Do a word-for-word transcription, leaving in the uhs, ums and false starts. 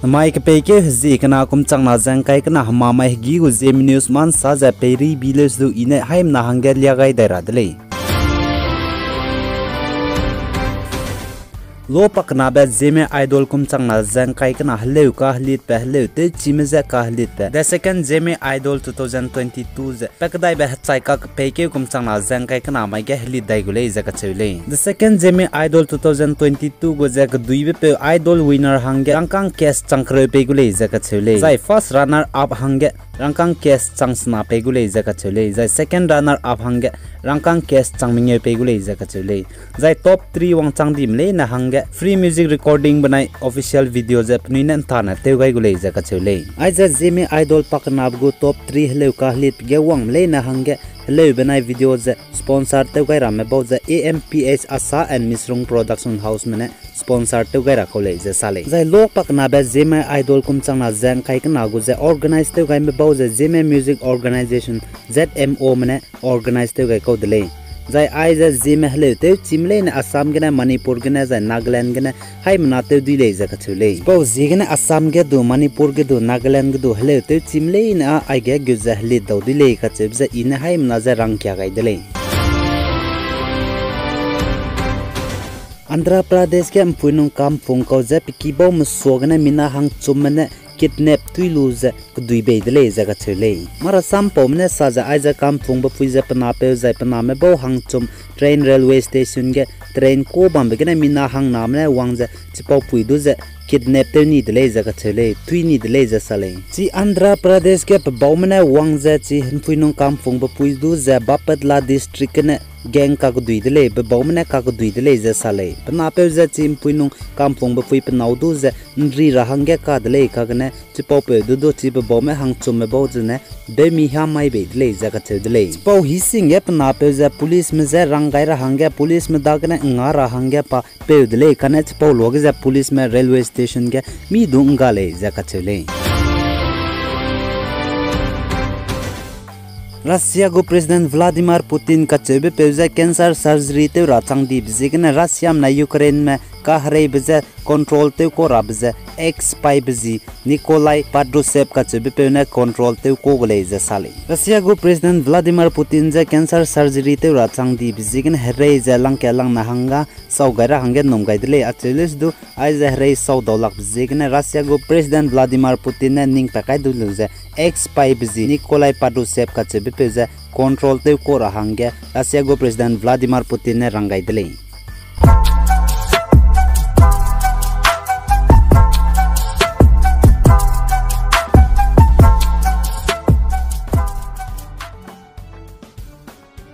Mai kepeikeu hezie kena kum changna ze ngkai kena hemamai hegî gu Zeme News ma nsa ze peiri bi leu se du i ne haimena hangge lia gai dai ra de lei. Lo pakenabe Zeme Idol kum changna ze ngkai kena heleu kahelitbe heleu tewchime je kahelitbe The Second Zeme Idol two thousand twenty-two ze pa kedaibe hechai kakepeikeu kum changna ze ngkai kena mai ge helit dai gu lei ze kacheu lei. The Second Zeme Idol two thousand twenty-two gu ze keduibepeu Idol winner hangge rangkâng cash chang kereu pei gu lei ze kacheu lei. Zai first runner up hangge rangkâng cash chang sena pei gu lei ze kacheu lei. Zai second runner up hangge rangkâng cash chang mengeu pei gu lei ze kacheu lei. Zai top three wangchang dime leine hangge free music recording benai official video ze penui ne ntane tew gai gu lei ze kacheu lei. Aize Zeme Idol pakenabe gu top three heleu kahelitbe ge wangme leine hangge heleu benai video ze sponsor tew gai ramme bau ze A M P H Asa and Misrung Production Houseme ne sponsor tew gai ra kau lei ze sa lei. Zai lo pakenabe Zeme Idol kum changna ze ngkai kena gu ze organize tew gaime bau ze Zeme Music Organization, Z M Ome ne organize tew gai kau de lei. Zai aize Zeme heleu tewchime leine Assam gene, Manipur gene, zai Nagaland gene haimena tew dui lei ze kacheu lei. Chipau ziegene Assam ge du, Manipur ge du, Nagaland ge du heleu tewchime leine â aige gut ze helit dau dui lei kacheube ze i ne haimena ze rangkia gai de lei. Andhra Pradesh ge ’mpuinung kamfung kau ze pe kibau mesuagene mina hangchumme ne kidnap tui lu ze kedui bei de lei ze kacheu lei. Marasampaume ne sa ze aize kamfungbe pui ze pe napeu zai pe name bau hangchum train railway station ge train ku bambe gene mina hangname ne wang ze chipau pui du ze kidnap tew ni de lei ze kacheu lei, tui ni de lei ze sa lei. Chi Andhra Pradesh ge pe baume ne wang ze chi ’mpuinung kamfungbe pui du ze Bapatla district gene gang kakedui de lei, pe baume ne kakedui de lei ze sa lei. Pe napeu ze chi ’mpuinung kamfungbe pui pe nâu du ze ’nri ra hangge ka de lei, kagene chipaupeu du du chi pe baume hangchumme bau zene beumi hiam mai bei de lei ze kacheu de lei. Chipau hising ge pe napeu ze policeme je rang gai ra hangge policeme dagene ’ngga ra hangge pa peu de lei, kane chipau luage ze policeme railway station ge mi du ’ngga lei ze kacheu lei. Russia gu President Vladimir Putin kacheubepeu ze cancer surgery tew ra chang dibe ziegene Russiame ne Ukraineme kahereibe je control tew kau rabe ze ex-spy be zi Nikolai Patrushev kacheubepeu ne control tew kau gu lei ze sa lei. Russia gu President Vladimir Putin je cancer surgery tew ra chang dibe ziegene herei ze langkat langna hangge sau gai ra hangge num gai de lei acheu lei se du, aize herei sau dau lakbe ziegene Russia gu President Vladimir Putin ne ning pa kai du lu ze ex-spy be zi Nikolai Patrushev kacheubepeu ze control tew kau ra hangge Russia gu President Vladimir Putin ne rang gai de lei.